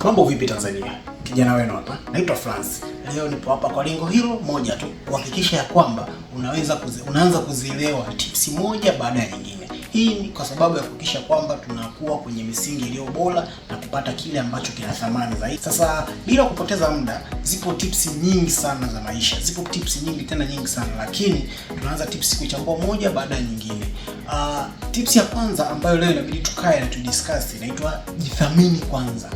Mambo vipi Tanzania? Kijana wenu hapa, naitwa France. Leo nipo hapa kwa lengo hilo moja tu, kuhakikisha ya kwamba unaanza kuzielewa tips moja baada ya nyingine. Hii ni kwa sababu ya kuhakikisha kwamba tunakuwa kwenye misingi iliyo bora na kupata kile ambacho kina thamani zaidi. Sasa bila kupoteza muda, zipo tips nyingi sana za maisha, zipo tips nyingi tena nyingi sana, lakini tunaanza tips kuichambua moja baada ya nyingine. Tips ya kwanza ambayo leo inabidi tukae na tudiscuss inaitwa jithamini kwanza.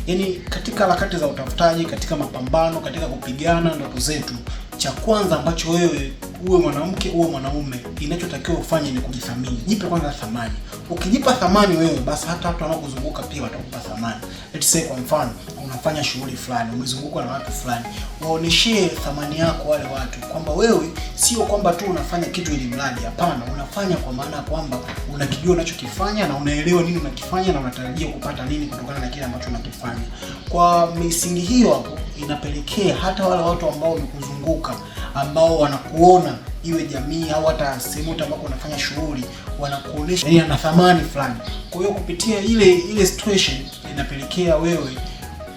Yaani katika harakati za utafutaji, katika mapambano, katika kupigana ndoto zetu, cha kwanza ambacho wewe uwe mwanamke uwe mwanaume, inachotakiwa ufanye ni kujithamini. Jipe kwanza thamani. Ukijipa thamani wewe, basi hata watu wanaokuzunguka pia watakupa thamani. Let's say kwa mfano, unafanya shughuli fulani, umezungukwa na watu fulani, waoneshee thamani yako wale watu, kwamba wewe sio kwamba tu unafanya kitu ili mradi. Hapana, unafanya kwa maana kwamba unakijua unachokifanya na unaelewa nini unakifanya na unatarajia kupata nini kutokana na kile ambacho unakifanya. Kwa misingi hiyo hapo inapelekea hata wale watu ambao wamekuzunguka, ambao wanakuona, iwe jamii au hata sehemu ambako unafanya shughuli, wanakuonesha yani ana thamani fulani. Kwa hiyo kupitia ile ile situation inapelekea wewe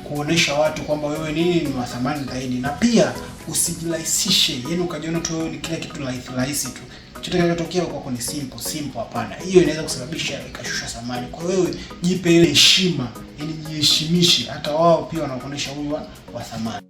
kuonesha watu kwamba wewe nini ni wa thamani zaidi, na pia usijirahisishe, yani ukajiona tu wewe ni kila kitu rahisi rahisi tu, chochote kinachotokea kwako ni simple simple. Hapana, hiyo inaweza kusababisha ikashusha thamani. Kwa wewe jipe ile heshima, yani jiheshimishe, hata wao pia wanakuonesha huyu wa thamani.